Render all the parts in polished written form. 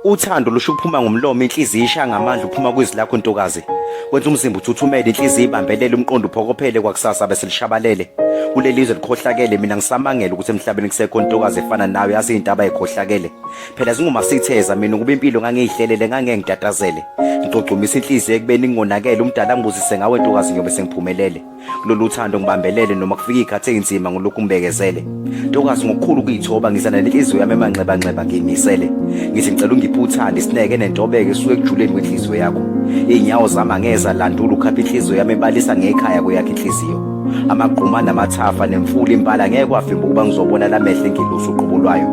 Uthando lusho ukuphuma ngomlomo, inhliziyo ishaya ngamandla uphuma kwizwi lakho ntokazi. Kwenza umzimba uthuthumele, inhliziyo ibambelele, umqondo uphokophele kwakusasa bese lishabalele. Kuleli zwe likhohlakele, mina ngisamangele ukuthi emhlabeni kusekho ntokazi efana nawe, yazi iy'ntaba ey'khohlakele. Phela zingumasitheza mina ukuba impilo ngangiyihlelele ngangeke ngitatazele. Ngigcugcumisa inhliziyo ekubeni ngingonakele, umdala angibuzise ngawe ntokazi ngiyobe sengiphumelele. Kulolu thando ngibambelele noma kufika iy'khathi ey'nzima ngilokhu ngibekezele. Ntokazi ngokukhulu ukuyithoba ngizana nenhliziyo yami emanxebanxeba ngiyimisele. Ngithi ngicela ungiphe uthando isineke nentobeko esuke ekujuleni kwenhliziyo yakho. Iy'nyawo zami angeke zalandula ukhapha inhliziyo yami ebalisa ngekhaya kweyakho inhliziyo. Amagquma namathafa nemfula impala ngeke kwavimba ukuba ngizobona lamehlo engilusa uqobo lwayo.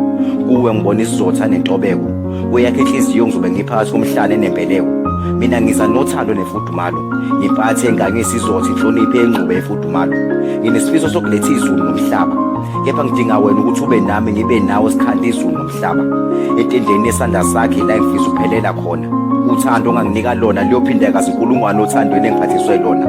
Kuwe ngibona isizotha nentobeko. Kweyakho inhliziyo ngizobe ngiphakathi komhlane nembeleko. Mina ngiza nothando nemfudumalo. Impathe engangesizotha inhlonipho engxube yemfudumalo. Nginesifiso sokuletha izulu nomhlaba. Kepha ngidinga wena ukuthi ube nami ngibe nawe sikhanda izulu nomhlaba. Etendeni yesandla sakhe la engifisa ukuphelela khona. Uthando onganginika lona liyophindeka zinkulungwane othandweni engiphathiswe lona.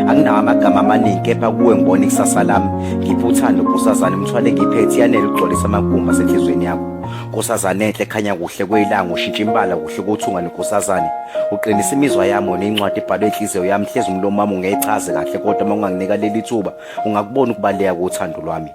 Anginawo amagama amaningi kepha kuwe ngibona ikusasa lami. Ngiphe uthando nkosazane umthwalo engiphethe yanele ukugcwalisa amagumbi asenhliziyweni yakho. Nkosazane enhle ekhanya kuhle kwelanga ushintsha imbala kuhle kothunga nenkosazane. Uqinisa imizwa yami wena incwadi ebhalwe inhliziyo yami hlezi umlomo wami ungeyichaze kahle kodwa uma unganginika leli thuba ungakubona ukubaluleka kothando lwami.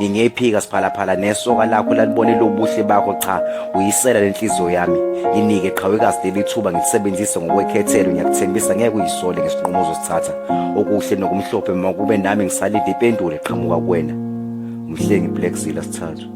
Ngingephika siphalaphala nesoka lakho lalibone lobuhle bakho cha uyisela lenhliziyo yami. Nginike qhawekazi leli thuba ngilisebenzise ngokwekhethelo ngiyakuthembisa ngeke uyisole ngesinqumo ozosithatha. Okuhle nokumhlophe makube nami ngisalinde impendulo eqhamuka kuwena. Umhlengi Black Zilla sithathu.